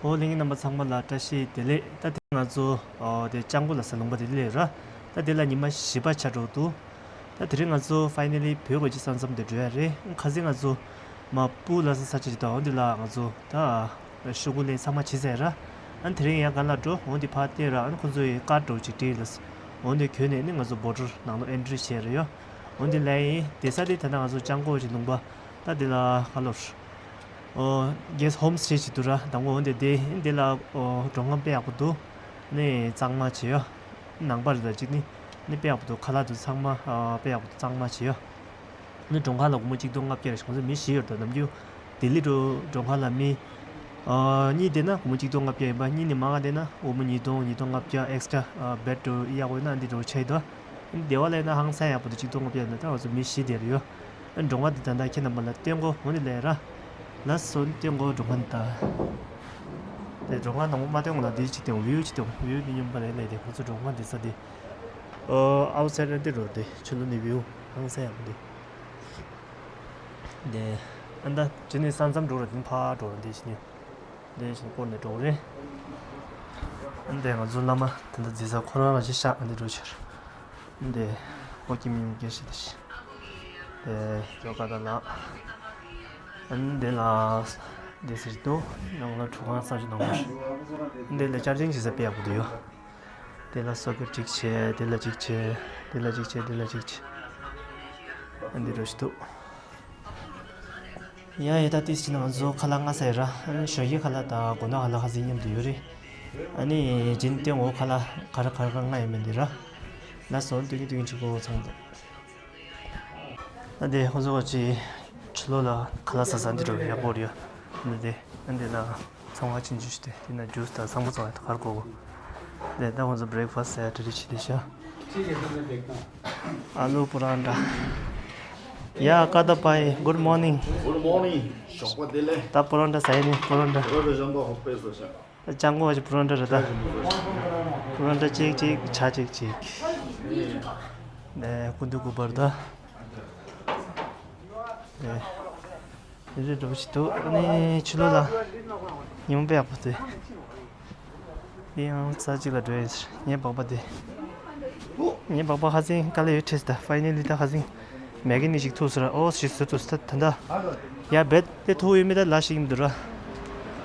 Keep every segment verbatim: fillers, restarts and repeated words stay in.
ཨོ་ལྷན་རྒྱས་རྣམ་པ་ཚང་མ་ལ་བཀྲ་ཤིས་བདེ་ལེགས། ད་དེ་ང་ཚོ་ཨོ་དེ་ལྕང་སྐུ་ལ་ས་ལུང་པ་དེ་སླེབས་ར། ད་དེ་ལ་ཉི་མ་བཞི་པ་ཆགས་འགྲོ་འདུག་ད་དེ་རིང་ང་ཚོ་ཕའི་ནལ་ལི་བོད་གོ་ཅི་ས་མཚམས་དེ་འགྲོ་ཡ་རེད། ཁ་སང་ང་ཚོ་མ་སྤུ་ལ་ས་ས་ཆ་ཅིག་དང་འོ་འདི་ལ་ང་ཚོ་ད་ཤོག་གུ་ལེན་ཚང་མ་བྱས་ཚར་ར། ཨ་ནི་དེ་རིང་ཡང་ག་ལ་འགྲོ་འོ་འདི་ཕར་བལྟས་ར། ཨ་ནི་ཁོ་ཚོ་ཡི་ཀར་འགྲོ་ཅིག་སྤྲད་ལ་འོ་འདི་གྱོན་ནས་ནི་ང་ཚོ་བོ་ཌར་ནང་ལོགས་ཨེན་ཊི་རི་བྱས་ར་ཡོད། འོ་འདི་ལ་ཡིན་དེ་ས་དེ་ད་ལྟ་ང་ཚོ་ལྕང་སྐུ་ཅིག་ལུང་པ་ད་འདི་ལ་ག་ལོར། ཨོ། གེ་སི་ཧོམ་སི་ཊེ་ཞིག་འདུག་ར། དང་པོ་འོ་འདི་དེ་འདི་ལ་ཨོ་མགྲོན་ཁང་དཔེ་ཡག་པོ་འདུག་ནི་གཙང་མ་བྱེད་ཡོད། ནང་པ་རེད་ད་གཅིག་ནི་ནི་དཔེ་ཡག་པོ་འདུག་ཁ་ལག་འདུག་ཚང་མ་ཨ་དཔེ་ཡག་པོ་འདུག་གཙང་མ་བྱེད་ཡོད། ནི་མགྲོན་ཁང་ལ་སྒོར་མོ་གཅིག་སྟོང་ལྔ་བརྒྱ་རེད། ཁོང་ཚོ་མི་བཞི་ཡོད་རེད་ད། ནམ་རྒྱུན་ལྡི་ལི་འགྲོ་མགྲོན་ཁང་ལ་མི་ཨ་གཉིས་བསྡད་ན་སྒོར་མོ་གཅིག་སྟོང་ལྔ་བརྒྱ་ཡིན་པ། གཉིས་ནས་མང་བ་བསྡད་ན་སྒོར་མོ་ཉིས་སྟོང་ཉིས་སྟོང་ལྔ་བརྒྱ་ཨེག་སི་ཊ་ར་བེཌ་ཡག་པོ་ཡོད་ན་འདི་འགྲོ་ཆ་ཡི་ད། སྡེ་བ་ལ་ཡིན་ན་ཧང་སང་ཡག་པོ་འདུག་གཅིག་སྟོང་ལྔ་བརྒྱ་ཡིན་ན་ད་ང་ཚོ་མི་བཞི་བསྡད་རེད་ཡོད། ཨ་མགྲོན་ཁང་འདི་ད་ལྟ་ཁྱེད་རྣམ་པ་ལ་སྟོན་གོ་འོ་ནི་ལས་ར། ལ་སོ་ནི་སྟོན་གོ་མགྲོན་ཁང་འདི་ད། དེ་མགྲོན་ཁང་དང་པོ་མ་སྟོན་གོ་ལ་འདི་གཅིག་སྟོན་བིའུ་གཅིག་སྟོན་བིའུ་འདི་སྙོམས་པ་རེད་ལས་དེ་ཁོ་ཚོ་མགྲོན་ཁང་འདི་ས་འདི། ཨོ་ཨའུ་སའེ་ཌ་འདི་རོ་འདི་ཆུ་ལུ་ནི་བིའུ་ཧང་སང་ཡག་པོ་འདི། འདི་ཨ་ད་ཅི་ནི་ས་མཚམས་འགྲོ་ར་འདི་ཕར་འགྲོ་ར་འདི་ཅི་ནི། འདི་བཞིན་སྐོར་ནས་འགྲོ་གི་རེད། འདི་ང་ཚོ་བླ་མ་དེ་འདྲ་འཛིན་ས་ཁོ་རང་རང་ཅི་ཤག་འདི་འགྲོ་ཕྱིར། འདི་ཨོ་ཀི་མི་མི་སྐད་ཤེས་དེ་ཤི། འདི་ཇོ་ཀ་ད་ལ། འདི་ལ་འདི་ཟེར་འདུག་ནང་ལ་གྲུ་ཁང་གསར་ཞིག་གནང་བ་རེད། འདི་ལ་ཆར་ཇིང་བྱེད་ས་དཔེ་ཡག་པོ་འདུག་ཡོ། འདི་ལ་སོ་ཀེ་ཊི་གཅིག་བྱས། འདི་ལ་གཅིག་བྱས། འདི་ལ་གཅིག་བྱས། འདི་ལ་གཅིག་བྱས། འདི་འགྲོ་ཞིག་འདུག་ཡ་ཡ་ད་ཏིས་ཅི་ན་ང་ཚོ་ཁ་ལག་མངགས་ས་ཡོད་ར། ཨ་ནི་ཞོགས་ཀའི་ཁ་ལག་དང་དགོང་དག་ཁ་ལག་ཁ་ཤས་མཉམ་དུ་ཡོད་རེད། ཨ་ནི་རྗེས་ནས་སྟོན་འོ་ཁ་ལག་ག་རེ་ག་རེ་ག་རེ་མངགས་ཡོད་མེད་འདི་ར། ལགས་སོ་སྟོན་གྱིན་སྟོན་གྱིན་གཅིག་པོ་ཚང་འདུག་ཨ་འདི་ཁོང་ཚོ་ཅི་ཕྱི་ལོགས་ལ་ཁ་ལག་ཟ་ས་འདི་འགྲོ་ཡག་པོ་རེད། ཨ་འདི་ཨ་འདི་ལ་ཚོང་བ་ཆུང་ཆུང་ཞིག་དེ་དེ་ན་ཇུས་དང་ཚང་མ་ཚོང་བ་ག་རེ་དགོས་གོ། འདི་ད་ཁོང་ཚོ་བྷི་རེག་ཕ་སི་ཊི་ཟེར་ཡ་གྲ་སྒྲིག་བྱེད་དེ་ཤག་ཨ་ལུ་པུ་རང་ཏྲ། ཡ་ཀ་ད་པའི། Good morning. Good morning. ཞོགས་པ་བདེ་ལེགས། ད་པུ་རང་ཏྲ་ཟ་ཡི་ནི་པུ་རང་ཏྲ། རོ་རོ་ཞང་པ་ཧོ་པེ་ཟོ་ཤག་ལྕང་སྐུ་བ་ཅིག་པུ་རང་ཏྲ་རེད་ད། པུ་རང་ཏྲ་གཅིག་གཅིག་ཇ་གཅིག་གཅིག་ནས་སྐུ་མདུན་སྐུ་པར་ད། ནས་རི་འགྲོ་ཞིག་འདུག་ཨ་ནི་ཕྱི་ལོགས་ལ་ཉི་མ་དཔེ་ཡག་པོ་འདུག་འདི་ཡང་ས་གཅིག་ལ་འགྲོ་ཡིན་ཟེར། ངའི་པགས་པ་དེ། ངའི་པགས་པ་ཁ་སང་དཀའ་ལས་ཡོད་ཁྲིས་ད། ཕའི་ནལ་ལི་ད་ཁ་སང་མེ་ཀ་ནིག་ཅིག་ཐུག་ཟེར། ཨོ་ཞིག་བཟོ་ཐུབ་ད་ད། ཡ་བེད་དེ་ཐུག་ཡོད་མེད་ད་ལ་ཞིག་ཡིན་འདུག་ར།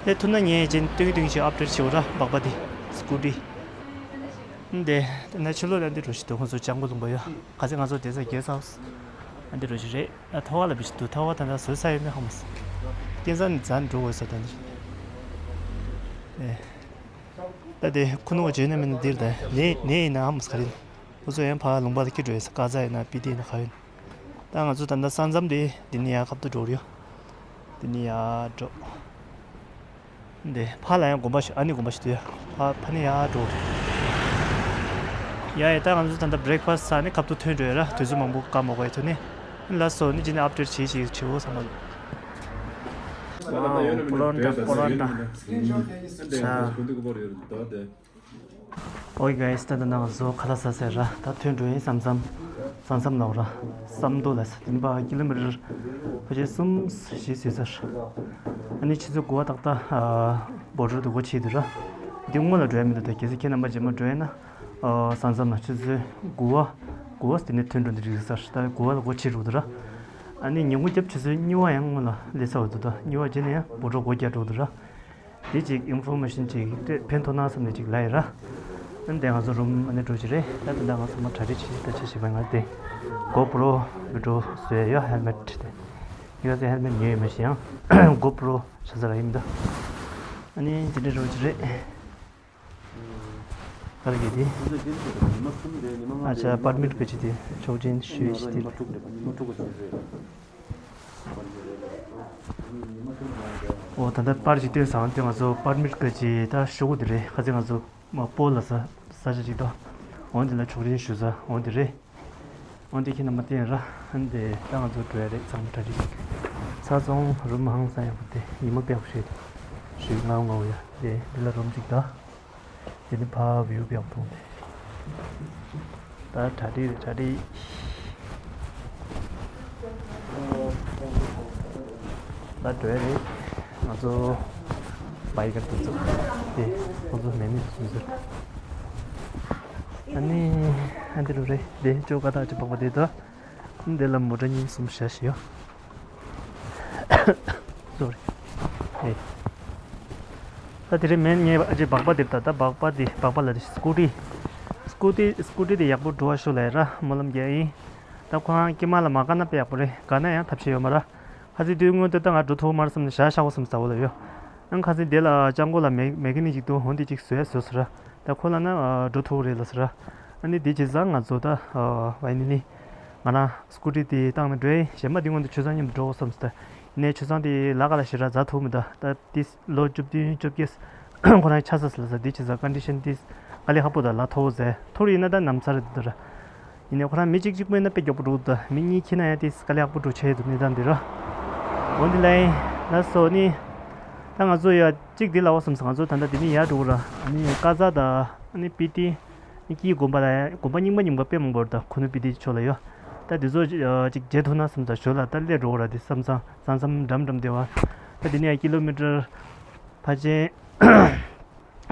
དེ་ཐུག་ན་ངས་རྗེས་སྟོན་གྱི་སྟོན་གྱི་ཞིག་ཨབ་ཌེཊ་བྱེད་འོ་ར་པགས་པ་དེ། སྐུ་དྲི། འདི་ད་ནས་ཕྱི་ལོགས་ལ་འདི་འགྲོ་ཞིག་འདུག་ཁོང་ཚོ་ལྕང་སྐུ་ལུང་པ་ཡོད། ཁ་སང་ང་ཚོ་བསྡད་ས་གེ་སི་ཧའུ་སི། ཨ་འདི་འགྲོ་ཞིག་རེད། ཨ་ཐོ་བ་ལ་བི་ཞིག་འདུག་ཐོ་བ་ད་ལྟ་བཟོ་ས་ཡོད་མེད་ཧ་མ་སི། སྐྱེ་ས་ནི་ཛ་ནི་འགྲོ་དགོས་ས་ད་འདི། ཨེ། ད་དེ་ཁུ་ནུ་བ་བྱོས་ན་མིན་ན་འདིར་ད་ནས་ནས་ཡིན་ན་ཧ་མ་སི་ག་རེ་ཡིན། ཁོ་ཚོ་ཡང་ཕ་ལུང་པ་ལ་ཁྱི་འགྲོ་ཡོད་ས་ཀ་ཛ་ཡིན་ན་པི་ཏི་ཡིན་ན་ག་ཡིན། ད་ང་ཚོ་ད་ལྟ་ས་མཚམས་དེ་འདི་ནས་ཡར་ཁ་ཐུག་འགྲོ་རེད་ཡོད། འདི་ནས་ཡར་འགྲོ། འདི་ཕ་ལ་ཡང་དགོན་པ་ཞིག་ཨ་ནི་དགོན་པ་ཞིག་འདུག་ཡ། ཕ་ཕ་ནི་ཡར་འགྲོ། ཡ་ཡ་ད་ང་ཚོ་ད་ལྟ་བྷི་རེག་ཕ་སི་ཊི་ཟ་ནས་ཁ་ཐུག་ཐོན་འགྲོ་ཡ་ར། དུས་ཚོད་མང་པོ་བཀག་མ་དགོས་ཡ་ཐོན་ནས། ལགས་སོ་ནི་ཅི་ནས་ཨབ་ཌེཊ་བྱེད་ཅིག་བྱེད་འོ་ཚང་མ་ལ། ཨ་པུ་རོན་ཏྲ་པུ་རོན་ཏྲ། ཨོ་ཁེ་གྷའི་སི། ད་ད་ང་ཚོ་ཁ་ལག་ཟ་ཟེར་ར། ད་ཐོན་འགྲོ་ཡིན་བསམ་བསམ། བསམ་བསམ་ལབ་ར། བསམ་རྡོ་ལ་ཟེར་དེ་ནི་པ་ཀི་ལོ་མི་ཊར་ཕལ་ཆེར་གསུམ་བཞི་ཟིན་ཚར། ཨ་ནི་ཆུ་ཚོད་དགུ་པ་ཏག་ཏག་བོ་ཌར་དུ་སྒོ་ཕྱེ་འདུག་ར། འདི་སྔོན་ལ་འགྲོ་ཡ་མི་འདུག་ད་གལ་སྲིད་ཁྱེད་རྣམ་པ་རྗེས་མ་འགྲོ་ཡ་ན། བསམ་བསམ་ལ་ཆུ་ཚོད་དགུ་པ། དགུ་པ་དེ་ནས་ཐོན་འགྲོ་འདི་རིགས་ཟེར། ད་དགུ་པ་ལ་སྒོ་ཕྱེ་འགྲོ་འདུག་ར། ཨ་ནི་ཉིན་གུང་རྒྱབ་ཆུ་ཚོད་གཉིས་པ་ཡང་སྔོན་ལ་སླེབས་ཚར་བ་འདུག་ད་གཉིས་པ་རྗེས་ནས་ཡང་བོ་ཌར་སྒོ་རྒྱག་འགྲོ་འདུག་ར། དེ་ཅིག་ཨིན་ཕོར་མེ་ཤན་ཅིག་ཕན་ཐོགས་ན་བསམ་ནས་ཅིག་ལབ་ཡིན་ར། ཨ་ནི་དེ་ང་ཚོ་རུམ་ཨ་ནི་འགྲོ་གི་རེད། ད་དེ་འདྲ་ང་ཚོ་མ་གྲ་སྒྲིག་བྱེད་ད་ཆ་ཞིག་པ་ང་དེ་གོ་པྲོ་བི་ཌི་ཡོ་བཟོ་ཡ་ཡོད། ཧེལ་མེ་ཊི་དེ་ཡོད་ཚེ་ཧེལ་མེ་ཊི་ཉོས་ཡོད་མ་ཤེས་ཡང་གོ་པྲོ་ཆ་ཚ་ར་ཡིན་ད། ཨ་ནི་དེ་འདྲ་འགྲོ་གི་རེད། ག་རེ་གི་དེ། ཨ་ཅག་པར་མིཊ་ག་ཅི་དེ་ཆོག་མཆན་ཞུས་ཤིག་དེ། ཨོ་ད་ལྟ་པར་ཅིག་སྟོན་སོང་། དེ་ང་ཚོ་པར་མིཊ་ག་ཅི་ད་ཤོག་གུ་དེ་རེད། ཁ་སང་ང་ཚོ་མ་སྤོ་ལ་ས་ས་ཆ་ཅིག་ད། འོ་འདི་ལ་ཆོག་མཆན་ཞུ་ས་འོ་འདི་རེད། འོ་འདི་ཁྱེད་རྣམ་པ་བསྟན་ར། འདི་ད་ང་ཚོ་འགྲོ་ཡ་རེད། ཚང་མ་གྲ་སྒྲིག་ཚར་སོང་། རུམ་ཧང་སང་ཡག་པོ་དེ་ཉི་མ་དཔེ་ཡག་པོ་ཞིག་ཞིག་ངའོ་ངའོ་ཡ། དེ་འདི་ལ་རུམ་ཅིག་ད། དེ་ནི་ཕ་བིའུ་དཔེ་ཡག་མཐོང་སྟེ། ད་གྲ་སྒྲིག་རེད་གྲ་སྒྲིག་ད་འགྲོ་ཡ་རེད། ང་ཚོ་ བའི་གར་དེ་ཚོ་དེ་ཁོང་ཚོ་མེད་མེད་སོང་ཟེར། ཨ་ནི་ཨ་འདི་རུ་རེད། དེ་ཅོ་ཀ་ད་ཅི་པགས་པ་དེ་དོ། འདི་ལ་མོ་ཊ་གཉིས་གསུམ་བཞག་ཞིག་ཡོད། སོ་རི། ཨེ། ད་དེ་རིང་མེད་ངས་ཨ་ཅེ་སྦག་སྦག་དེབ་ད་ད་སྦག་སྦག་དེ་སྦག་སྦག་ལ་དེ་སྐུ་ཊི། སྐུ་ཊི་སྐུ་ཊི་དེ་ཡག་པོ་འགྲོ་བ་ཤོག་ལ་ཡ་ར་སྨོན་ལམ་རྒྱག་ཡིན། ད་ཁོ་རང་ཀྱེ་མ་ལ་མ་དགའ་ན་དཔེ་ཡག་པོ་རེད། དགའ་ན་ཡང་ཐབས་ཤེས་ཡོད་མ་ར། ཁ་སང་དུས་སྔོན་དུ་ད་ང་འགྲོ་ཐུབ་མ་རེད་བསམ་ནས་ཞག་ཤག་པོ་བསམ་ས་བོ་ལ་ཡོད། ཨང་ཁ་སང་དེ་ལ་ལྕགས་མགོ་ལ་མེ་མེ་ཀ་ནིག་ཅིག་འདུག་འོན་ཏེ་ཅིག་བཟོས་བཟོས་ཟེར་ར། ད་ཁོ་ལ་ན་འགྲོ་ཐུབ་རེད་ལ་ཟེར་ར། ཨ་ནི་དེ་བྱས་ཙང་ང་ཚོ་ད་ཝའི་ནི་ནི། ང་རང་སྐུ་ཊི་དེ་བཏང་ནས་འགྲོ་ཡིན། གཞན་པ་འདི་སྔོན་དུ་ཆུ་ཚང་མཉམ་དུ་འགྲོ་དགོས་བསམ་སྟེ། ཡིན་ནའི་ཆུ་ཚང་དེ་ལ་ཀ་ལ་ཞེ་དྲག་འཛེག་ཐུབ་མི་འདུག་ད་དེ་ལོ་བཅུ་བདུན་བཅོ་བརྒྱད་ཁོ་རང་ཆགས་ས་ཟེར་ལ་ཟེར། དེ་བྱས་ཙང་ཀོན་ཌི་ཤན་དེ་དཀའ་ལས་ཁག་པོ་དང་ལ་མཐོ་བོ་ཟེར། མཐོ་རུ་ཡིན་ན་ད་ནམ་ཚ་རེད་འདུག་ར། ཡིན་ནའི་ཁོ་རང་མི་གཅིག་གཅིག་པོ་ཡིན་ན་དཔེ་མགྱོགས་པོ་འགྲོ་འདུག་མི་གཉིས་ཁྱེར་ན་ཡང་དེ་དཀའ་ལས་ཁག་པོ་འགྲོ་ཆེ་འདུག་གནས་སྟངས་འདི་ར། འོན་ཏེ་ལ་ཡིན་ལ་སོ་ནི། ད་ང་ཚོ་ཡ་གཅིག་འདི་ལ་བ་བསམ་ས། ང་ཚོ་ད་ལྟ་འདི་ནས་ཡར་འགྲོ་གི་ར། ཨ་ནི་ཀ་ཛ་དང་ཨ་ནི་སྤི་ཏི། ཨ་ནི་ཀྱི་དགོན་པ་དང་དགོན་པ་རྙིང་པ་རྙིང་པ་དཔེ་མང་པོ་རེད། ད་ཁུ་ནུ་སྤི་ཏི་ཕྱོགས་ལ་ཡོད། ད་འདི་ཚོ་ཅིག་མཇལ་ཐུབ་ན་བསམ་ས། ཞོར་ལ་ད་སླེབས་འགྲོ་གི་ར། འདི་བསམ་ས་མཚམས་མཚམས་འགྲམ་འགྲམ་དེ་བ། ད་འདི་ནས་ཡ་ཀི་ལོ་མི་ཊར་ཕལ་ཆེར་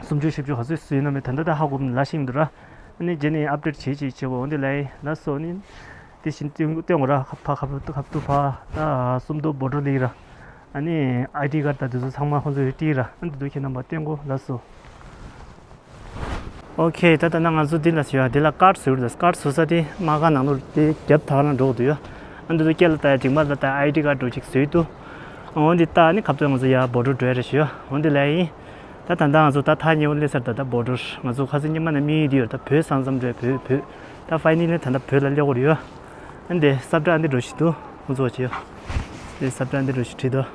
སུམ་ཅུ་བཞི་བཅུ་ག་ཚོད་ཡོད་ན་མེད་ད་ལྟ་ད་ཧ་གོ་མི་ལ་ཤིང་འདུག་ར། ཨ་ནི་རྗེས་ནས་ཨབ་ཌེཊ་བྱེད་ཅིག་བྱེད་དགོས། འོན་ཏེ་ལ་ཡིན་ལ་སོ་ནི། དེ་བཞིན་སྟོན་སྟོན་དགོས་ར། ཁ་ཕ་ཁ་ཕ་ཁ་ཕ་ཏུ་ཕ་ད་སུམ་མདོ་བོ་ཌར་ལི་ར། ཨ་ནི་ཨའི་ཌི་ཀར་ད་དེ་ཚོ་ཚང་མ་ཁོང་ཚོས་བྲིས་ར། ཨ་འདི་ཚོ་ཁྱེད་རྣམ་པ་སྟོན་དགོས་ལ་སོ། ཨོ་ཁེ། ད་ད་ན་ང་ཚོ་འདི་ལ་ཟེར་བ་འདི་ལ་ཀར་ཌ་བཟོས་ར། ཀར་ཌ་བཟོ་ས་དེ་དམག་སྒར་ནང་ལོགས་དེ་རྒྱབ་ཐག་ལ་འགྲོ་འདུག་ཡོད། ཨ་འདི་ཚོ་སྐེ་ལ་ད་ཡ་མཇིང་པ་ལ་ད་ཨའི་ཌི་ཀར་འགྲོ་ཅིག་བཟོས་འདུག་འོ་འདི་ད་ནི་ཁ་ཐུག་ང་ཚོ་ཡ་བོ་ཌར་འགྲོ་ཡ་རེད་ཞུ། འོ་འདི་ལ་ཡིན། ད་ད་ལྟ་ང་ཚོ་ད་ཐག་ཉེ་བོ་སླེབས་ཚར། ད་ད་བོ་ཌར་ང་ཚོ་ཁ་སང་ཉི་མ་ནས་དམིགས་ཡུལ་འདི་ཡོད། ད་བོད་ས་མཚམས་འགྲོ་ཡ། བོད་བོད། ད་ཕའི་ནལ་ལི་ད་ད་བོད་ལ་སླེབས་དགོས་རེད་ཡོད། ཨ་འདི་ས་བཀྲ་འདི་འགྲོ་བཞིན་འདུག་ཁོང་ཚོ་བྱེད་ཡོད། འདི་ས་བཀྲ་འདི་འགྲོ་བཞིན་བྲིས་འདུག་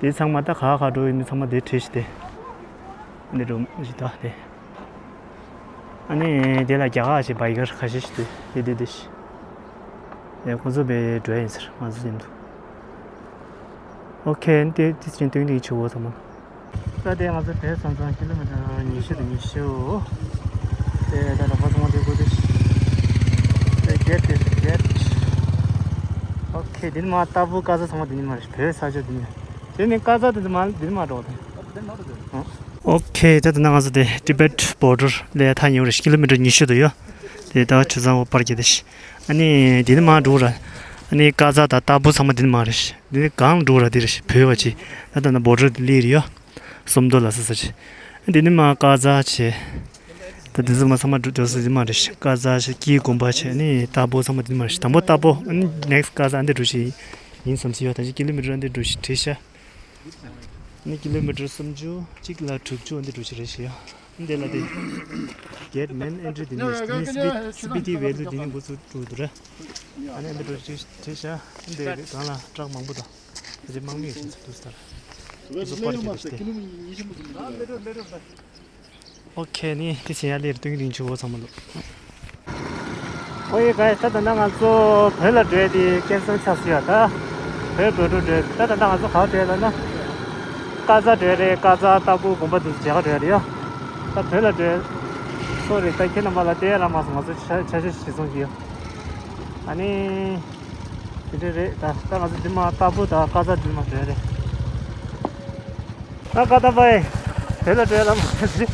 འདི་ཚང་མ་ད་ག་ག་འགྲོ་ཡོད་མི་ཚང་མ་འདི་བྲིས་བཞིན་ཏེ། འདི་འགྲོ་བཞིན་ད་དེ། ཨ་ནི་དེ་ལ་རྒྱ་གར་ཞིག་བའི་གར་ཁ་ཤས་ཤིག་འདུག་དེ་དེ་དེ་ཤི། ཡ་ཁོང་ཚོ་བའི་འགྲོ་ཡིན་ཟེར། ང་ཚོ་མཉམ་དུ། ཨོ་ཁེ། དེ་དེ་ཕྱིན་སྟོན་དེ་ཆུ་བོ་ཚང་མ། ད་དེ་ང་ཚོ་བོད་ས་མཚམས་ཀི་ལོ་མི་ཊར་ཉི་ཤུ་དང་ཉི་ཤུ། དེ་ད་ལག་པ་ཚང་མ་དེ་དགོས་དེ་ཤི། དེ་གེ་ཊི་དེ་ཤི་གེ་ཊི། ཨོ་ཁེ། དེ་ནི་མ་ལྟ་བུ་ཀ་ཛ་ཚང་མ་དེ་ནི་མ་རེད། བོད་ས་ཆ་དེ་ནི། དེ་ནི་ཀ་ཛ་དེ་ནི་མ་དེ་ནི་མ་འགྲོ་དེ། ཨོ་ཁེ། ད་ད་ན་ང་ཚོ་དེ་ཊི་བེཊ་བོ་ཌར་ལ་ཐག་ཉེ་བོ་རེད། ཀི་ལོ་མི་ཊར་ཉི་ཤུ་དུ་ཡོད། དེ་ད་ཆུ་ཚང་བོ་པར་གྱི་དེ་ཤི། ཨ་ནི་དེ་ནི་མ་འགྲོ་ར། ཨ་ནི་ཀ་ཛ་དང་ལྟ་བུ་ཚང་མ་དེ་ནི་མ་རེད་ཤི། དེ་ནི་གང་འགྲོ་ར་དེ་རེད་ཤི། བོད་བ་ཅི། ད་ད་ན་བོ་ཌར་དེ་ལི་རེད་ཡོད། སུམ་མདོ་ལ་ས་ས་ཆེ། འདི་ནི་མ་ཀ་ཛ་ཆེ། ད་འདི་ཚོ་མ་ཚང་མ་འགྲོ་འགྲོ་ས་འདི་མ་རེད་ཤི། ཀ་ཛ་ཆེ། ཀྱི་དགོན་པ་ཆེ། ནི་ཏཱ་པོ་ཚང་མ་འདི་མ་རེད་ཤི། དང་པོ་ཏཱ་པོ། ཨ་ནི་ནེག་སི་ཊི་ཀ་ཛ་འདི་འགྲོ་ཤི་ཡིན་བསམ་སི་ཡོད། ད་ཅི་ཀི་ལོ་མི་ཊར་འདི་འགྲོ་ཤི་བྲིས་ཤ། ནི་ཀི་ལོ་མི་ཊར་སུམ་ཅུ་གཅིག་ལ་དྲུག་ཅུ་འདི་འགྲོ་ཤི་རེད་ཤི་ཡ། འདི་ལ་དེ་གེ་ཊི་མེན་ཨེན་ཊི་རི་འདི་ནི་འདི་ནི་སི་པི་ཏི་ཝེ་ལུ་འདི་ནི་འགོ་ཚུགས་འགྲོ་འདུག་ར། ཨ་ནི་འདི་འགྲོ་ཤི་བྲིས་ཤ། འདི་གང་ལ་ཊ་རག་མང་པོ་དང་། དེ་དམག་མི་ཡོད་ཅིང་ཚུལ་དུ་སྟར། དེ་ཚོ་པར་གྱི་རེ་སྟེ། ཨོ་ཁེ། ནི་དེ་ཚེ་ཡ་ལེར་སྟོན་གྱི་རིང་ཆུ་བོ་ཚང་མ་ལོ། ཨོ་ཡེ་ག་ཡེ། ད་ད་ང་ཚོ་བོད་ལ་འགྲོ་ཡ་དེ་ཀན་སེལ་ཆགས་སོང་ཡ། ད་བོད་བོད་འགྲོ་འགྲོ་ད་ད་ང་ཚོ་ག་འགྲོ་ཡ་ལ་ན། ཀ་ཛ་འགྲོ་ཡ་རེད། ཀ་ཛ་ཏ་པུ་དགོན་པ་དེ་ཚོ་མཇལ་ག་འགྲོ་ཡ་རེད་ཡ། ད་བོད་ལ་འགྲོ་ཡ། སོ་རེད། ད་ཁྱེད་རྣམ་པ་ལ་བལྟས་ཡ་རག་མ་སོང་། ང་ཚོ་ཆ་ཆ་ཤས་ཤིག་སོང་གི་ཡོད། ཨ་ནི། དེ་འདྲ་རེད། ད་ད་ང་ཚོ་འདི་མ་ཏཱ་པུ་དང་ཀ་ཛ་འདི་མ་འགྲོ་ཡ་རེད། ད་ཀ་ད་པའི་བོད་ལ་འགྲོ་ཡ་ལ་མ་རེད།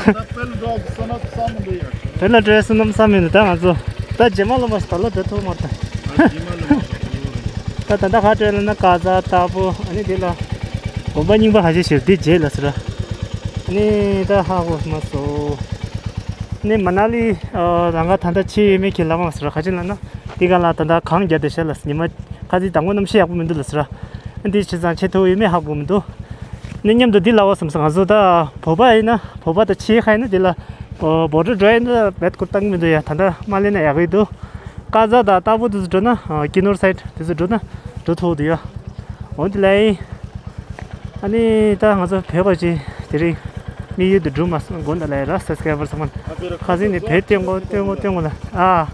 ད་དཔལ་འབྲོག་བསོད་ནམས་བསམ་འདུག་ཡ། བོད་ལ་འགྲོ་ཡ་བསོད་ནམས་བསམ་ཡིན་ད་ང་ཚོ། ད་རྗེས་མ་ལོ་མ་ཞིག་ད་ལོ་འགྲོ་ཐུབ་མ་རེད། ད་རྗེས་མ་ལོ་མ་ཞིག་ད་ལོ་རེད། ད་ད་ད་ག་འགྲོ་ཡ་ལ་ན་ཀ་ཛ་ཏཱ་པུ་ཨ་ནི་འདི་ལ་དགོན་པ་རྙིང་པ་ཁ་ཤས་ཤིག་འདི་རྗེས་ལ་ཟེར། ཨ་ནི་ད་ཧ་གོ་མ་སོང་། ནི་མ་ན་ལི་རང་ག་ད་ལྟ་ཆེ་ཡོད་མེད་ཁྱེད་ལ་མ་ཟེར་ག་ཅི་ལ་ན། དེ་ག་ལ་ད་ལྟ་གངས་རྒྱབ་བསྡད་ཤག་ལ། ཉི་མ་ཁ་ཅིག་དང་པོ་གནམ་གཤིས་ཡག་པོ་མི་འདུག་ལ་ཟེར། འདི་བྱས་ཙང་ཆེ་མཐོ་ཡོད་མེད་ཧ་གོ་མི་འདུག་ནི་མཉམ་དུ་འདི་ལ་བ་བསམ་སོང་། ང་ཚོ་ད་བོད་པ་ཡིན་ན་བོད་པ་ད་ཆེ་ཁ་ཡིན་ན་འདི་ལ་བོ་ཊར་འགྲོ་ཡིན་ན་བེད་ཁུར་བཏང་གི་མི་འདུག་ཡ། ད་ལྟ་མ་སླེབས་ན་ཡག་གི་འདུག་ཀ་ཛ་དང་ཏཱ་པུ་དེ་ཚོ་འགྲོ་ན་ཀི་ནོར་སའིད་དེ་ཚོ་འགྲོ་ན་འགྲོ་ཐུབ་འདུག་ཡ། འོན་ཏེ་ལ་ཡིན། ཨ་ནི་ད་ང་ཚོ་བོད་པ་ཅིག་དེ་རིང་དམིགས་ཡུལ་དུ་སྒྲུབ་མ་སོང་དགོངས་དག་ལ་ཡ་ར། སབ་སི་ཀ་རའི་བར་ཚང་མ་ཁ་སང་ནས་བོད་སྟོན་དགོས་སྟོན་དགོས་སྟོན་དགོས་ལ་ཨ།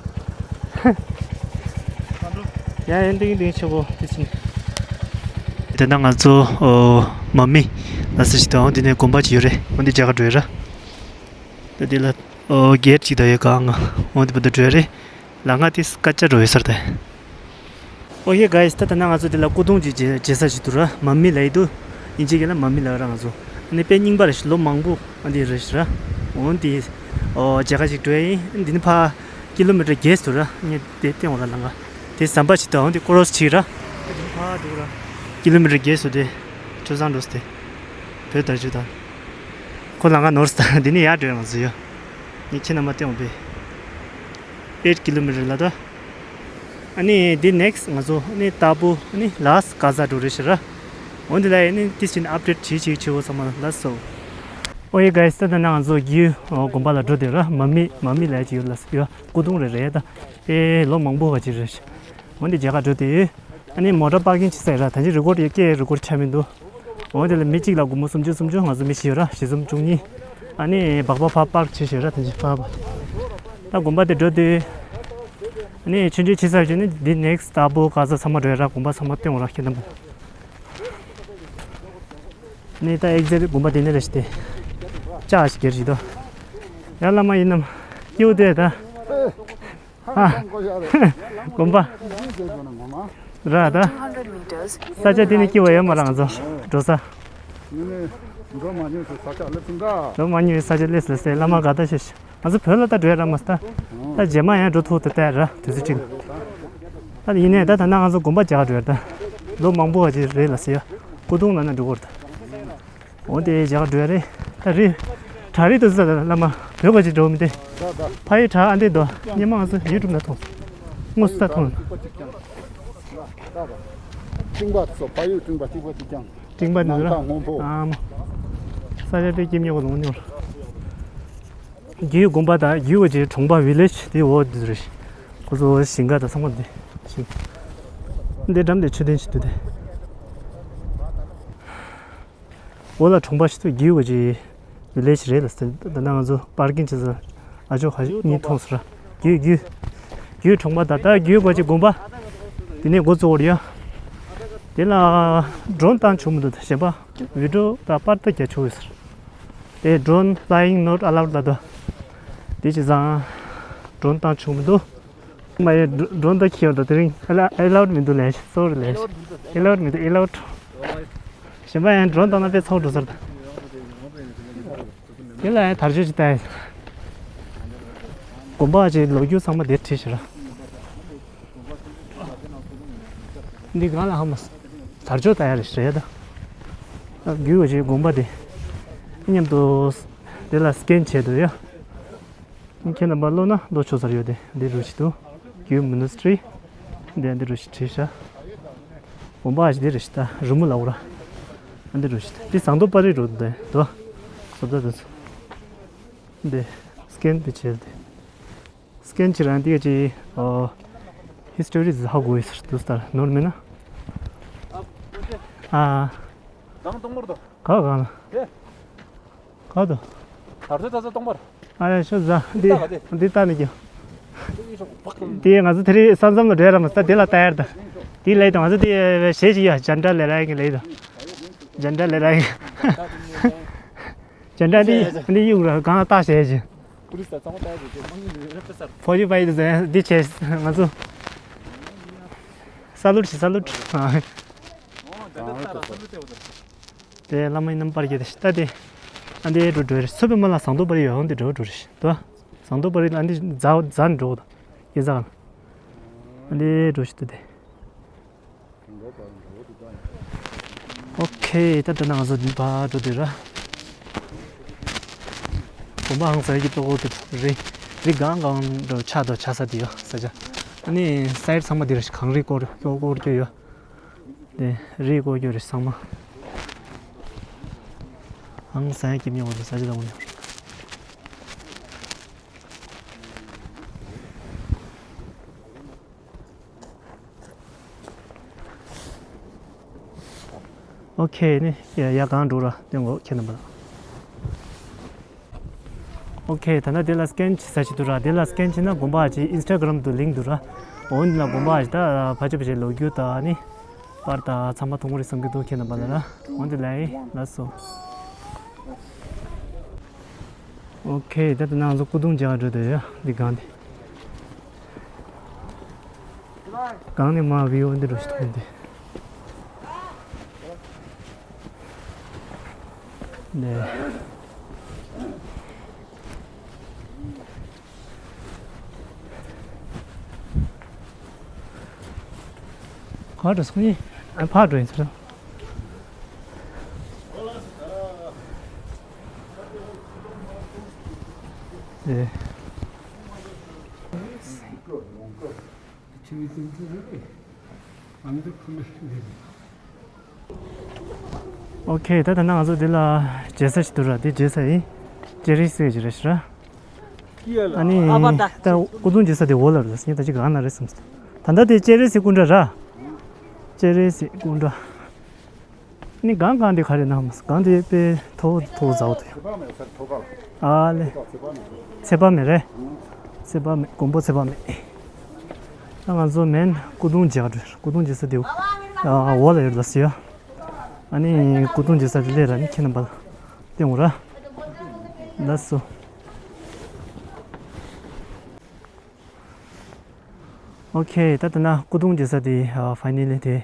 ཡ་ཡ་འདིང་འདིང་ཆེ་བོ་དེ་ཕྱིན། དེ་ན་ང་ཚོ་མ་མི་ལ་སི་ཞིག་དང་འདི་ནས་དགོན་པ་ཅིག་ཡོད་རེད། འོ་འདི་རྒྱ་གར་འགྲོ་ཡ་ར། ད་འདི་ལ་གེ་ཊི་ཅིག་ད་ཡོད་གང་འོ་འདི་བར་དུ་འགྲོ་ཡ་རེད། ལ་ང་དེ་སྐད་ཆ་འགྲོ་ཡོད་སར་དེ། ཨོ་ཧེ་གྷའི་སི། ད་ད་ན་ང་ཚོ་དེ་ལ་སྐུ་གདུང་ཅིག་མཇལ་མཇལ་ས་ཞིག་འདུག་ར། མ་མི་ལ་ཡི་འདུག་ཨིན་ཇི་གི་ལ་མ་མི་ལ་ར་ང་ཚོ། ཨ་ནི་དཔེ་རྙིང་པ་རེད་ཤག་ལོ་མང་པོ་ཨ་འདི་རེད་ཤག་ར། འོ་འདི། ཨོ་མཇལ་ཁ་ཅིག་འགྲོ་ཡ་ཡིན། འདི་ནི་ཕ་ཀི་ལོ་མི་ཊར་བརྒྱད་ཙམ་ར། ངས་དེ་སྟོན་འོང་ར་ལང་ཀ་དེ་ཟམ་པ་ཅིག་དང་འོ་འདི་ཀོ་རོ་སི་ཅིག་ར། འདི་ནི་ཕ་འགྲོ་ར། ཀི་ལོ་མི་ཊར་བརྒྱད་ཙམ་དེ། ཆུ་བཟང་འགྲོ་སྟེ། བོད་དར་ཆུ་དང་། ཁོ་ལང་ཀ་ནོར་སྟ་འདི་ནི་ཡར་འགྲོ་ཡ་ང་ཚོ་ཡོད། ངས་ཁྱེད་རྣམ་པ་སྟོན་འོང་པས། eight kilometer ལ་ད། ཨ་ནི་འདི་next ང་ཚོ་ཨ་ནི་ཏཱ་པུ་ཨ་ནི་ལཱས་ཀ་ཟ་འགྲོ་རེད་ཤག་ར། འོ་འདི་ལ་ཨ་ནི་དེ་བཞིན་ཨཔ་ཌེཊ་བྱེད་བྱེད་བྱེད་འོ་ཚང་མ་ལ་སོ། ཨོ་ཡེ་guys ད་ད་ན་ང་ཚོ་རྒྱུ་དགོན་པ་ལ་འགྲོ་དེ་ར། མ་མི་མ་མི་ལ་ཅིག་ཡོད་ལ་ཡོད། སྐུ་གདུང་རེ་རེད་ད། དཔེ་ལོ་མང་པོ་བ་ཅིག་རེད་ཤག་འོ་འདི་མཇལ་ཁ་འགྲོ་དེ་ཡོད། ཨ་ནི་མོ་ཊ་པར་ཀིང་བྱེད་ས་ཡོད་ར། ད་ཅི་རི་ཀོཌ་ཡོད་ཀྱི་རི་ཀོཌ་ཆ་མི་འདུག་འོ་དེ་ལ་མི་གཅིག་ལ་སྒོར་མོ་སུམ་ཅུ་སུམ་ཅུ། ང་ཚོ་མི་བཞི་ཡོད་ར། བཞི་གསུམ་བཅུ་གཉིས། ཨ་ནི་སྦག་སྦག་ཕར་པར་བྱེད་བཞིན་ར། ད་ཅི་ཕར་པར། ད་དགོན་པ་དེ་འགྲོ་དུས། ཨ་ནི་ཆུང་ཆུང་བྱེད་ས་བྱས་ནས་འདི་next ཏཱ་པུ་ཀ་ཟ་ཚང་མ་འགྲོ་ཡ་ར། དགོན་པ་ཚང་མ་སྟོན་འོང་ར་ཁྱེད་རྣམ་པ། ཨ་ནི་ད་ཨེག་ཛེག་དགོན་པ་དེ་ནས་རེད་ཤག་དེ། ལྕགས་ཤིག་གེར་ཞིག་འདུག་ཡ་བླ་མ་ཡིན་ནམ། སྐྱིད་པོ་དེ་ད། ཨ། དགོན་པ། ར་ད། ས་ཆ་དེ་ནི་སྐྱིད་པོ་ཡོད་མ་རེད་ང་ཚོ་འགྲོ་ས། འགྲོ་མ་མྱོང་བའི་ས་ཆ་སླེབས་སོང་ད། འགྲོ་མ་མྱོང་བའི་ས་ཆ་སླེབས་སོང་ཟེར། བླ་མ་དགའ་ད་ཤེས་ཤེས། ང་ཚོ་བོད་ལ་ད་འགྲོ་ཡ་རག་མ་སོང་ད། ད་རྗེས་མ་ཡང་འགྲོ་ཐུབ་ད་ལྟ་ར་དུས་ཚོད་ཅིག་ད་ཡིན་ནའི་ད་ད་ན་ང་ཚོ་དགོན་པ་མཇལ་ག་འགྲོ་ཡ་ད། ལོ་མང་པོ་བ་ཅིག་རེད་ལ་ཟེར་ཡ། སྐུ་གདུང་ལ་ན་འགྲོ་གི་རེད་ད། འོ་དེ་རྒྱག་འགྲོ་ཡ་རེད། ད་རི། བྲག་རི་དུ་ཟ་ལ་མ་བོད་པ་ཅིག་འགྲོ་མི་དེ། ཕ་ཡི་བྲག་ཨ་འདི་དོ་སྙེ་མ་ང་ཚོ་ཡུ་ཊུབ་ན་མཐོང་། དངོས་སུ་ད་མཐོང་། སྤྲིན་པ་སོ་ཕ་ཡུལ་སྤྲིན་པ་གཅིག་པ་གཅིག་ཀྱང་། སྤྲིན་པ་ནི་ནང་ར། ཐང་སྔོན་པོ། ཨ་མ། ས་ཆ་དེ་སྐྱིད་ཉོ་ག་ལོང་ཉོ། རྒྱུད་དགོན་པ་དང་རྒྱུད་བ་ཅིག་གྲོང་པ་ཝི་ལེཇ་དེ་འོ་དེ་རེད། ཁོ་ཚོ་ཞིང་ཁ་དང་ཚང་མ་དེ། ཞིང་། འདི་འགྲམ་དེ་མཆོད་རྟེན་ཞིག་འདུག་དེ། འོ་ལ་གྲོང་པ་ཞིག་ཏུ་རྒྱུད་གོ་ཅི། ཝི་ལེཇ་རེད་ལ་ཟེར། ད་ལྟ་ང་ཚོ་པར་ཀིང་བྱེད་ས། ཨ་ཅོ་ཁ་ཤས་གཉིས་མཐོང་ཟེར། རྒྱུད་རྒྱུད། རྒྱུད་གྲོང་པ་ད་ལྟ་རྒྱུད་གོ་ཅི་དགོན་པ། དེ་ནས་འགོ་བཙུགས་ཡོད། དེ་ལ་ཌོ་རོན་བཏང་ཆོག་མི་འདུག་གཞན་པ་བི་ཌིའོ་དང་པར་ད་རྒྱག་ཆོག་ཡོད་ཟེར། དེ་drone flying not allowed ལ་དོ། དེ་བྱས་ཙང་ཌོ་རོན་བཏང་ཆོག་མི་འདུག་མ་ཡེ་ཌོ་རོན་ད་ཁྱེར་ཡོང་ད་དེ་རིང་ཨེ་ལའུཌ་མི་འདུག་ལས་སོ་རེ་ལས་ཨེ་ལའུཌ་མི་འདུག་ཨེ་ལའུཌ། གཞན་པ་ཡང་ཌོ་རོན་བཏང་ན་དཔེ་ཚོགས་འགྲོ་ས་རེད། དེ་ལ་ཡང་དར་ལྕོག་ཅིག་བཏང་ཡིན། དགོན་པ་ཅིག་ལོ་རྒྱུས་ཚང་མ་དེར་བྲིས་ཤག་ར། འདི་གང་ལ་ཧ་མ་དར་ལྕོག་བཏང་ཡ་རེད་ཟེར་ཡ་ད། རྒྱུད་བ་ཅིག་དགོན་པ་དེ་མཉམ་དུ་དེ་ལ་སི་ཀེན་བྱས་འདུག་ཡ། ཁྱེད་རྣམ་པ་ཀློག་ན་ཀློག་ཆོག་ས་རེད་ཡོད་དེ། འདི་རུ་ཞིག་འདུག་རྒྱུད་མོ་ནེ་སི་ཊི་རི། འདི་འདི་རུ་ཞིག་བྲིས་ཤག་དགོན་པ་ཞིག་འདི་རུ་ཞིག་ད་རི་མོ་ལ་འོ་ར། འདི་རུ་ཞིག་འདི་ཟངས་མདོག་དཔལ་རི་རུ་འདི་འདུག་བཟོ་ལྟ་འདི་ཚོ། འདི་སི་ཀེན་འདི་བྱས་ཏེ། སི་ཀེན་བྱེད་རང་འདི་ག་ཅི། ཨོ། ཧི་སི་ཊོ་རི་ཧ་གོ་ཡི་ཟེར་དུས་ལྟར་ནོར་མེད་ན། ཨ། དང་སྟོང་པར་དོ། ག་ག་ལ། དེ། ག་དོ། དར་ཚོད་ད་ཚོད་སྟོང་པར། ཨ་ཡ་ཤོ་ཟ་འདི་ད་ག་དེ། འདི་ལྟ་ནི་ཀྱང་། དེ་ང་ཚོ་དེ་རིང་ས་མཚམས་ལ་འགྲོ་ཡ་ར་མ་ས་དེ་ལ་ལྟ་ཡར་ད། དེ་ལས་དང་ང་ཚོ་དེ་གཞས་ཅིག་ཡོད། ཇན་ཏྲ་ལེ་ར་ཡིན་གི་ལས་དང་། ཇན་ཏྲ་ལེ་ར་ཡིན། ཇན་ཏྲ་འདི་འདི་གཡུག་ར་གང་ལ་བཏགས་བྱས་ཅིང་། ཕོ་ཇི་བའི་དུ་ཟེར་འདི་བྱས་ང་ཚོ། ས་ལུད་ཤི་ས་ལུད། དེ་བླ་མའི་རྣམ་པར་རྒྱལ་ཏེ་ཤི་ལྟ་དེ། ཨ་འདི་འགྲོ་འགྲོ་རེད། སུ་པའི་མ་ལ་ཟངས་མདོག་པར་ཡོད་འོང་དེ་འགྲོ་འགྲོ་རེད་དོ། ཟངས་མདོག་པར་ཨ་འདི་རྫ་རྫ་འགྲོ་དོ། ཡེ་ཟ་ག་ཨ་འདི་འགྲོ་ཤི་ལྟ་དེ། ཨོ་ཁེ། ད་འགྲོ་ན་ང་ཚོ་འདི་ཕར་འགྲོ་དུས་ར། དགོན་པ་ཧང་སང་གི་ཏོག་ཏོག་རི། རི་སྒང་སྒང་འགྲོ་ཆགས་དོ་ཆགས་ས་དེ་ཡོད་ས་ཆ། ཨ་ནི་སའིཌ་ཚང་མ་འདི་ར་གངས་རི་སྐོར་སྐོར་སྐོར་སྐྱོད་ཡོད། དེ་རི་སྐོར་སྐྱོད་རེད་ཚང་མ། ཧང་སང་སྐྱིད་མྱོང་བ་དེ་ས་ཆ་དང་པོ་ནས། ཨོ་ཁེ་ནི་ཡ་ཡ་གང་འགྲོ་ར་སྟོན་གོ་ཁྱེད་རྣམ་པ་ལ། ཨོ་ཁེ་ད་ནི་དེ་ལ་སི་ཀེན་བྱེད་ས་ཞིག་འདུག་ར། དེ་ལ་སི་ཀེན་བྱེད་ན་དགོན་པ་ཅིག་ཨིན་སི་ཊ་གྷ་རམ་དུ་ལིང་འདུག་ར། འོ་འདི་ལ་དགོན་པ་ཅིག་ད་ཕལ་ཆེར་ཕལ་ཆེར་ལོ་རྒྱུས་དང་ནི་པར་དང་ཚང་མ་མཐོང་གི་རེད་བསམ་གྱི་འདུག་ཁྱེད་རྣམ་པ་ལ་ར། འོ་འདི་ལ་ཡིན་ལགས་སོ། ཨོ་ཁེ་ད་ད་ནང་ཚོ་སྐུ་གདུང་མཇལ་ག་འགྲོ་དེ་ཡ་འདི་གང་དེ། གང་ནས་མ་བི་ཡོ་འདི་འགྲོ་ཞིག་མཐོང་དེ། ནས། ག་རེ་སོང་ཡིན། ཨ། ཕར་འགྲོ་ཡིན་ཟེར། ཨེ། ཨོ་ཁེ། ད་ད་ནང་ང་ཚོ་འདི་ལ་མཇལ་ས་ཞིག་འདུག་ར། འདི་མཇལ་ས་ཡིན། ཅེ་རི་སི་ཟེར་གྱི་རེད་ཤག་ར། ཨ་ནི་ཨ་བ་ད། ད་སྐུ་གདུང་མཇལ་ས་དེ་འོག་ལ་རེད། ངས་ད་ཅི་གང་ན་རེད་བསམ་སོང་། ད་ལྟ་དེ་ཅེ་རི་སི་སྐུ་འདྲ་ར། ཅེ་རི་སི་སྐུ་འདྲ། ནི་སྒང་སྒང་དེ་ག་རེ་ན་མ་སྒང་དེ་དཔེ་མཐོ་བོ་མཐོ་བོ་ཟ་བོ་དེ། ཨ་ལེ། ཚེ་དཔག་མེད་རེད། ཚེ་དཔག་མེད། མགོན་པོ་ཚེ་དཔག་མེད། ད་ང་ཚོ་མེན་སྐུ་གདུང་མཇལ་ག་འགྲོ། སྐུ་གདུང་མཇལ་ས་དེ་འོག་ལ་ཡོད་ལ་ཟེར་ཡ། ཨ་ནི་སྐུ་གདུང་མཇལ་ས་དེ་སླེབས་ར། ནི་ཁྱེད་རྣམ་པ་ལ་སྟོན་འོང་ར། ལགས་སོ། ཨོ་ཁེ། ད་ལྟ་ན་སྐུ་གདུང་མཇལ་ས་དེ་ཕའི་ནལ་ལི་དེ་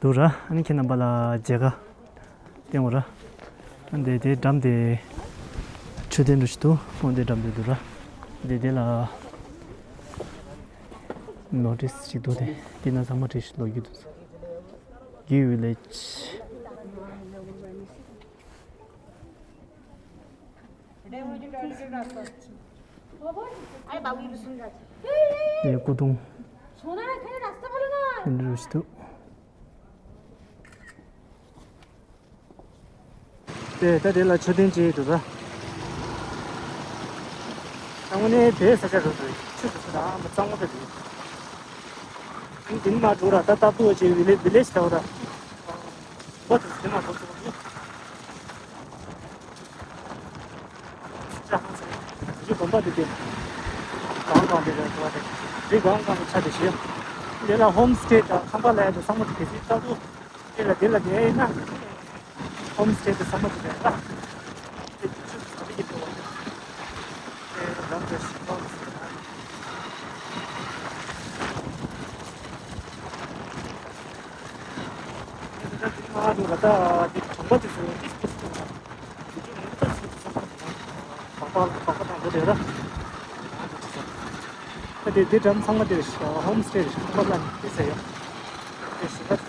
འདུག་ར། ཨ་ནི་ཁྱེད་རྣམ་པ་ལ་མཇལ་ཁ་སྟོན་འོང་ར། ཨ་འདི་དེ་འགྲམ་དེ་མཆོད་རྟེན་འདྲ་ཞིག་འདུག་ཨོ་འདི་འགྲམ་དེ་འདུག་ར། འདི་དེ་ལ་ནོ་ཊིས་ཞིག་འདུག་དེ་དེ་ན་ཚང་མ་བྲིས་ཤིག་ལོ་རྒྱུས་འདུག་གི་ཝི་ལེཇ། ཡེ་སྐུ་གདུང་། འདི་འདྲ་ཞིག་འདུག་དེ་ད་དེ་ལ་མཆོད་རྟེན་ཅིག་འདུག་ད། དངོས་གནས་དེའི་ས་ཆ་རུ་འགྲོ་ཡི་ཆུ་འདུག་ས་དང་མ་གཙང་མོ་དེ་འདུག་ཨ་ནི་དེ་ནི་མ་འགྲོ་ར། ད་ལྟ་བུ་ཅིག་ཝི་ལེ་ཝི་ལེཇ་ལྟ་བུ་ར། བ་དུ་དེ་མ་འགྲོ་ཚུགས་འདུག་ཅ་ཧང་སང་། དེ་དགོན་པ་དེ་དེ། གང་གང་དེ་རེད་དེ། དེ་གང་གང་དེ་ཆ་དེ་ཞེས། དེ་ལ་ཧོམ་སི་ཊེ་དང་ཁང་པ་ལ་ཡ་དེ་ཚང་མ་དེ་གལ་སྲིད་ལྟ་བུ། དེ་ལ་དེ་ལ་དེ་ཡིན་ན། ཧོམ་སི་ཊེ་དེ་ཚང་མ་དེ་རེད་ལ། དེ་དུས་ཚོད་ཚང་མ་དེ་གི་དེ་བ། དེ་རང་གི་ཞིང་ཁམས་སུ། དེ་ལ་དེ་མ་འགྲོ་ལ་ད་དེ་གྲོང་པ་དེ་ཚོ་ཏིས་ཏིས་ཏིས་ལ། དེ་ཚོ་ངོ་ལྟ་སུ་དེ་ཚོ་ཁོ་དེ་ན། བག་པ་བག་པ་དང་འགྲོ་དེ་ར། དེ་དེ་འགྲམ་ཚང་མ་དེ་ཧོམ་སི་ཊེ་རེད། ཁང་པ་ལ་ནི་དེ་ཟེར་ཡོད། དེ་ཞིང་ཁ་དེ་ཚོ།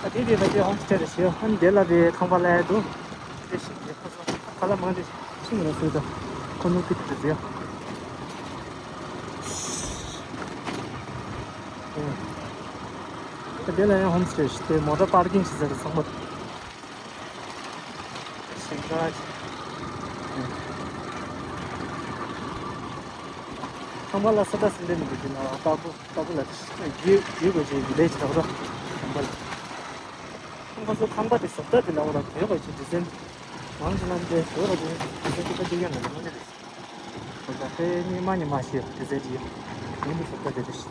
ཨ་དེ་དེ་ལ་དེ་ཧོམ་སི་ཊེ་རེད་ཞེས། ཨ་ནི་དེ་ལ་དེ་ཁང་པ་ལ་ཡ་འདུག་དེ་ཞིག་དེ་ཁོ་ཚོ་ཁ་ལ་མང་དེ་ཤིང་ལ་སུ་དང་ཁོ་ནུ་ཀི་དེ་ཟེར། ཨ་དེ་ལ་ཡང་ཧོམ་སི་ཊེ་ཞིག་དེ་མོ་ཊ་པར་ཀིང་ཞིག་ཟེར་ཚང་མ། ཞིང་ཁ་ཅིག་ཁང་པ་ལ་ས་ད་སིན་དེ་མི་འདུག་དེ་ན་ལྟ་བུ། ལྟ་བུ་ལ་རྒྱུ་རྒྱུ་དགོས་ཀྱི་ཡིན་ལས་ཀྱི་ལྟ་བུ་ར། ཁང་པ་ལ། ཁང་པ་ཚོ་ཁང་པ་དེ་བཟོ་ལྟ་དེ་ལ་འོ་ལ་དེ་དགོས་ཀྱི་ཌི་ཛན། མང་ཆེ་ལ་འདི་དེ་དགོས་ཀྱི་ཌི་ཛན་དེ་ཁ་ཅིག་ཡང་ལ་མང་ཆེ་རེད། དེ་ལ་དཔེ་རྙིང་མ་རྙིང་མ་ཞིག་ཌི་ཛན་ཅིག་ཡོད། ཡིན་དུ་བཟོ་ལྟ་དེ་རེད།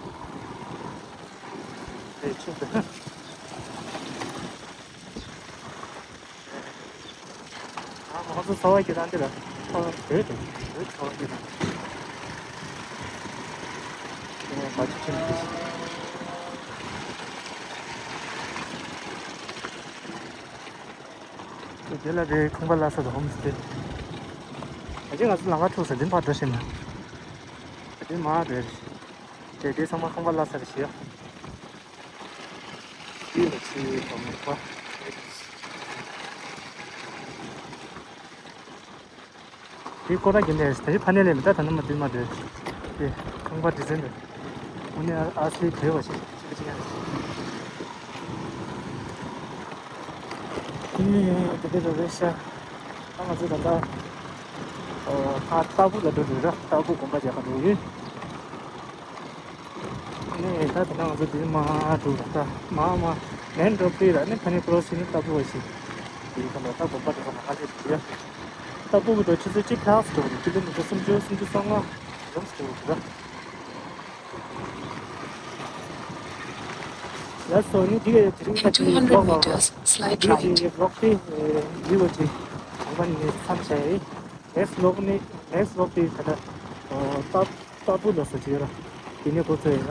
དེ་ཆུ་དེ། ང་ཚོ་ཚ་བ་སྐྱེ་སྟངས་འདི་ལ་ཚ་བ་བོད་དང་བོད་ཚ་བ་སྐྱེ་སྟངས། ཨེ་བ་ཅི་ཆེན་པོ་ཞིག་དེ་ལ་དེ་ཁང་པ་ལ་ས་དང་ཧོམ་སི་ཊེ། ད་ཅི་ང་ཚོ་ལམ་ཁ་འཁྲུག་ས་འདི་ཕར་འགྲོ་ཤེས་ན། ད་དེ་མ་རེད། དེ་དེ་ཚང་མ་ཁང་པ་ལ་ས་རེད་ཞེས། དེ་ལ་ཆེ་བའི་དང་པ། དེ་ཀོ་ར་གི་ནས་ད་ཕ་ནས་ལས་མི་ད་ད་ནི་མ་དུས་མ་དུས། དེ་ཁང་པ་ཌི་ཛན་དེ། དངོས་གནས་ཨ་སི་ལི་བོད་པ་ཞིག་ཅིག་ཅིག་ཡང་། དེ་དེ་རེད་རེད་ཤག་ད་ང་ཚོ་ད་ལྟ་ཨོ་ཁ་ལྟ་བུ་ལ་འགྲོ་དགོས་ར། ལྟ་བུ་དགོན་པ་རྒྱག་ག་འགྲོ་ཡོད། ནས་ད་དེ་ན་ང་ཚོ་དེ་མ་འགྲོ་ད་མ་མ་མེན་རོ་ཌི་ལ་ནི་ཕ་ནི་ཀོ་རོ་སི་ནི་ལྟ་བུ་བ་ཞིག་དེ་ག་ལ་ད་དགོན་པ་དེ་ག་ལ་ཧ་ལས་དེ་ཡ། ལྟ་བུ་གི་འགྲོ་ཆུ་ཚོད་གཅིག་ལྷག་འགྲོ་རེད། ཀི་ལོ་མི་ཊར་སུམ་ཅུ་སུམ་ཅུ་སོ་ལྔ་ལམ་འགྲོ་རེད་ད། ལགས་སོ། ནི་དེ་ག་དེ་རིང་ང་ཚོའི་ཝི་ལོག་ལ་ཡོད་ཀྱི་ཝི་ལོག་དེ་ཡི་གོ་ཅིག་གོམ་པ་ནི་མཚམས་བཞག་ཡིན། ནེགསི་ལོག་ནི་ནེགསི་ལོག་དེ་ད་ལྟ་ལྟ་ལྟ་བུ་ལ་སོ་ཅིག་ཡོད་ར། དེ་ནས་འགོ་ཚུགས་ཡིན་ར།